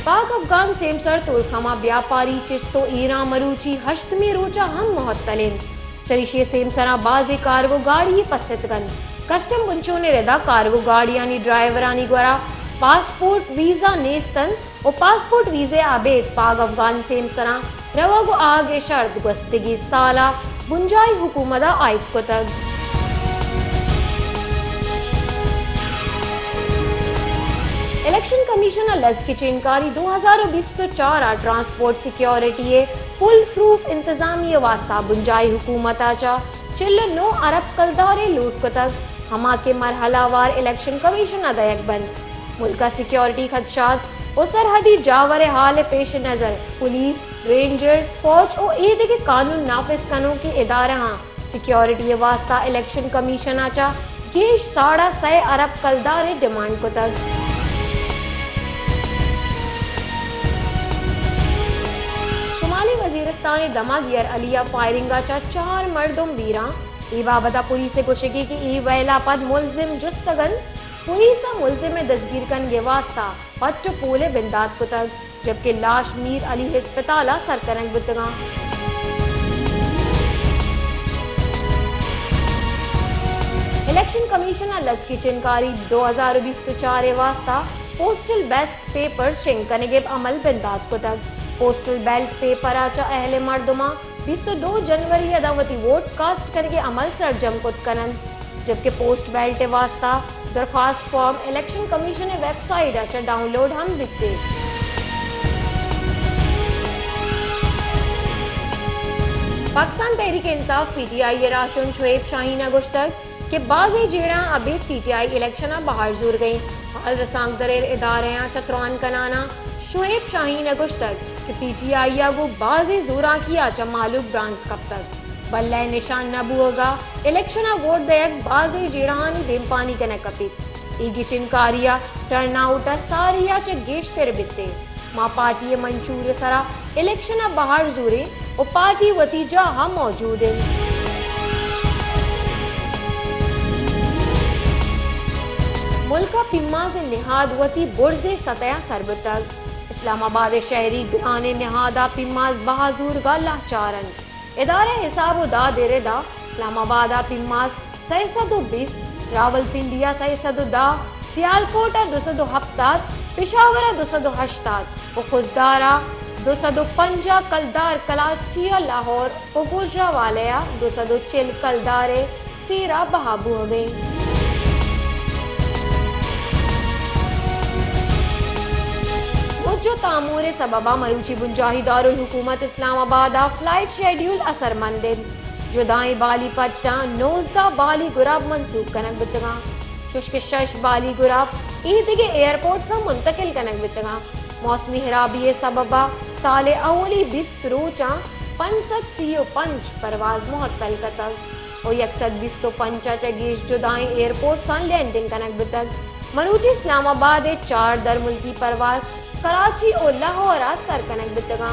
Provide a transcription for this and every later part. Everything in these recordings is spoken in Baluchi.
پاک افغان سیمسر تورکھما بیاپاری چست و ایران مروچی ہشتمی روچا ہم معطل انت۔ چریشی سیمسراں بازیں کارگو گاڑی پستگ انت۔ کسٹم بنچونی ردا کارگو گاڑیانی ڈرائیورانی گورا پاسپورٹ ویزا نیست انت و پاسپورٹ ویزے ابید پاک افغان سیمسراں روگ و آگ ء شرط گوستگی سالا بنجاہی حکومت ء عائد کتگ۔ الیکشن کمیشن ء لس گچینکاری دو ہزار و بیست و چار ء ٹرانسپورٹ سیکیورٹی ء پول پروف انتظامی ء واستہ بنجاہی حکومت ء چہ چل و نو ارب کلدارے لوٹ کتگ، ہما کہ مرحلہ وار الیکشن کمیشن ء دئیگ بنت۔ ملک ء سیکیورٹی خدشات و سرحدی جاور ء حال ء پیش نظر پولیس، رینجرز، فوج و اے دگہ قانون نافذ کنوکیں ادارہاں سیکیورٹی ء واستہ الیکشن کمیشن ء چہ گیش ساڑھا سئے ارب کلدار ء ڈیمانڈ کتگ۔ شمالی وزیرستان ء دمگ یرعلی ء فائرنگ ء چہ چار مردم بیران۔ اے بابت ء پولیس ء گوشگی کہ اے ویل ء پد ملزم جستگ انت۔ پولیس ء ملزم ء دزگیر کنگ ء واستہ پٹ و پول ء بندات کتگ، جبکہ لاش میر علی ہسپتال ء سر کنگ بوتگاں۔ الیکشن کمیشن ء لس گچینکاری دو ہزار و بیست و چار ء واستہ پوسٹل بیلٹ پیپرز شنگ کنگ ء عمل بندات کتگ۔ پوسٹل بیلٹ پیپر ء چہ اہل مردماں بیست و دو جنوری ء داں وتی ووٹ کاسٹ کنگ ء عمل سرجم کت کن انت، جبکہ پوسٹ بیلٹ ء واستہ درخواست فارم الیکشن کمیشن ء ویب سائٹ ء چہ ڈاؤن لوڈ ہم بیت۔ پاکستان تحریک انصاف، پی ٹی آئی، ء راہشون شعیب شاہین ء گوشتگ کہ بازیں جیڑہاں ابید پی ٹی آئی الیکشن ء بہر زورگ ء انت۔ حال رسانکدر ء ادارہاں چہ تران کنان ء شعیب شاہین ء گوشتگ کہ پی ٹی آئی ء گوں بازیں زوراکی ء چہ مہلوک برانز کپتگ، بلے نشان نہ بوہگ ء الیکشن ء ووٹ دئیگ بازیں جیڑہانی دیمپانی کنگ کپیت۔ اے گچینکاری ء ٹرن آؤٹ ء ساری ء چہ گیشتر بیت۔ ما پارٹی ء منشور ء سرا الیکشن ء بہر زوریں و پارٹی وتی جاہ ء موجود انت۔ ملک ء پیماز ء نہاد وتی برز ء سطح ء سر بوتگ۔ اسلام آباد ء شہری گرانیں نہاد ء پیماز بہا زورگ ء لاچار انت۔ ادارہ حساب و داد ء ردا اسلام آباد ء پیماز سئے سد و بیست، راولپنڈی ء سئے سد و دہ، سیالکوٹ ء دو سد و ہپتاد، پشاور ء دو سد و ہشتاد و خضدار ء دو سد و پنجاہ کلدار، کلاچی ء لاہور و گوجرانوالہ ء دو سد و چل کلدار ء سیر ء بہا بوہگ ء انت۔ موج و تامور ء سبب ء مروچی بنجاہی دارالحکومت اسلام آباد ء فلائٹ شیڈیول اثرمند انت۔ جدائیں بالی پٹاں نوزدہ بالی گراب منسوخ کنگ بوتگاں، چوشکہ شش بالی گراب اے دگہ ایئرپورٹس ء منتقل کنگ بوتگاں۔ موسمی ہرابی ء سبب ء سال ء اولی بیست روچاں پنچ سد سی و پنچ پرواز معطل کتگ و یک سد بیست و پنچ ء چہ گیش جدائیں ایئرپورٹساں لینڈنگ کنگ بوتگ۔ مروچی اسلام آباد ء چار درملکی پرواز کراچی و لاہور ء سر کنگ بوتگاں۔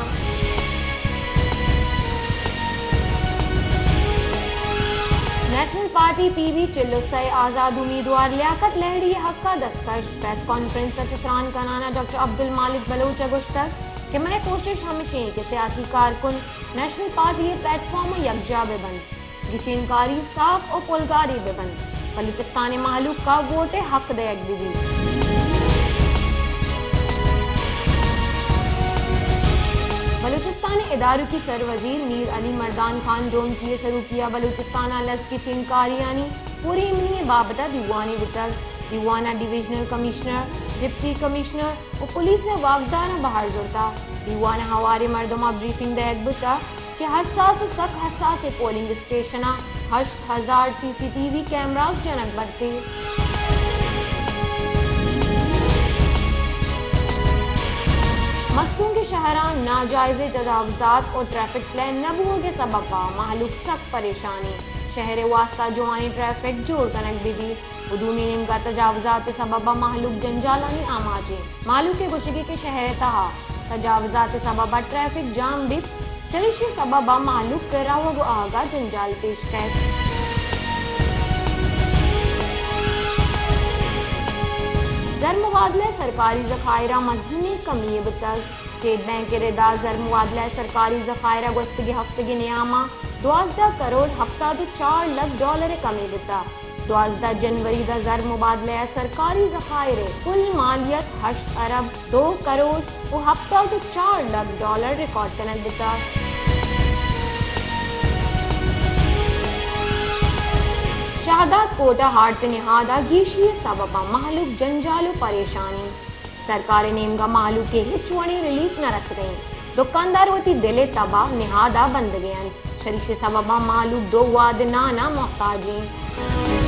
نیشنل پارٹی پی بی چل و سئے آزاد امیدوار لیاقت لہڑی ء حق ء دستکش پریس کانفرنس ء چہ تران کنان ء ڈاکٹر عبدالمالک بلوچ ء گوشتگ کہ مئے کوشش ہمیش انت کہ سیاسی کارکن نیشنل پارٹی ء پلیٹ فارم ء یکجاہ بہ بنت۔ گچینکاری ساپ و پلگاری بہ بنت، بلوچستان ء مہلوک ء ووٹ ء حق دئیگ بہ بیت۔ بلوچستان ء ادارکی سر وزیر میر علی مردان خان ڈومکی ء سروکی ء بلوچستان ء لس گچینکاریانی پور ایمنی ء بابت ء دیوانے بوتگ۔ دیوان ء ڈویژنل کمشنر، ڈپٹی کمشنر و پولیس ء واکداراں بہر زرتگ۔ دیوان ء ہواریں مردماں بریفنگ دئیگ بوتگ کہ حساس و سک حساسیں پولنگ اسٹیشناں ہشت ہزار سی سی ٹی وی کیمراز جنگ بنت۔ مستونگ ء شہراں ناجائزیں تجاوزات و ٹریفک پلان نہ بوہگ ء سبب ء مہلوک سک پریشان انت۔ شہر ء واستہ جوانیں ٹریفک جوڑ کنگ بہ بیت۔ و دومی نیمگا تجاوزات ء سبب ء مہلوک جنجالانی آماچ انت۔ مہلوک ء گوشگی کہ شہر ء تہا تجاوزات ء سبب ء ٹریفک جام بیت، چریشی ء سبب ء مہلوک ء روگ و آہگ ء جنجال پیش کئیت۔ زرمبادلہ ءِ سرکاری ذخائر ءَ مزنیں کمی یے بوتگ۔ اسٹیٹ بینک ءِ ردا زرمبادلہ ءِ سرکاری ذخائر ءَ گوستگیں ہفتگ ءِ نیام ءَ دوازدہ کروڑ ہپتاد ءُ چار لکھ ڈالر ءِ کمی بوتگ۔ دوازدہ جنوری ءَ زرمبادلہ ءِ سرکاری ذخائر ءِ کل مالیت ہشت ارب دو کروڑ ءُ ہپتاد ءُ چار لکھ ڈالر ریکارڈ کنگ بوتگ۔ شہداد کوٹ ءَ ہارت ءِ نہاد ءَ گیشی ءِ سبب ءَ مہلوک جنجال ءُ پریشانی۔ سرکار ءِ نیمگ ءَ مہلوک ءَ ہچ وڑیں ریلیف نہ رسگ ءَ انت۔ دکاندار وتی دل ءِ تب ءَ نہاد ءَ بندگ ءَ انت۔ شریش ءِ سبب ءَ مہلوک دو وعدہ نان ءَ محتاج انت۔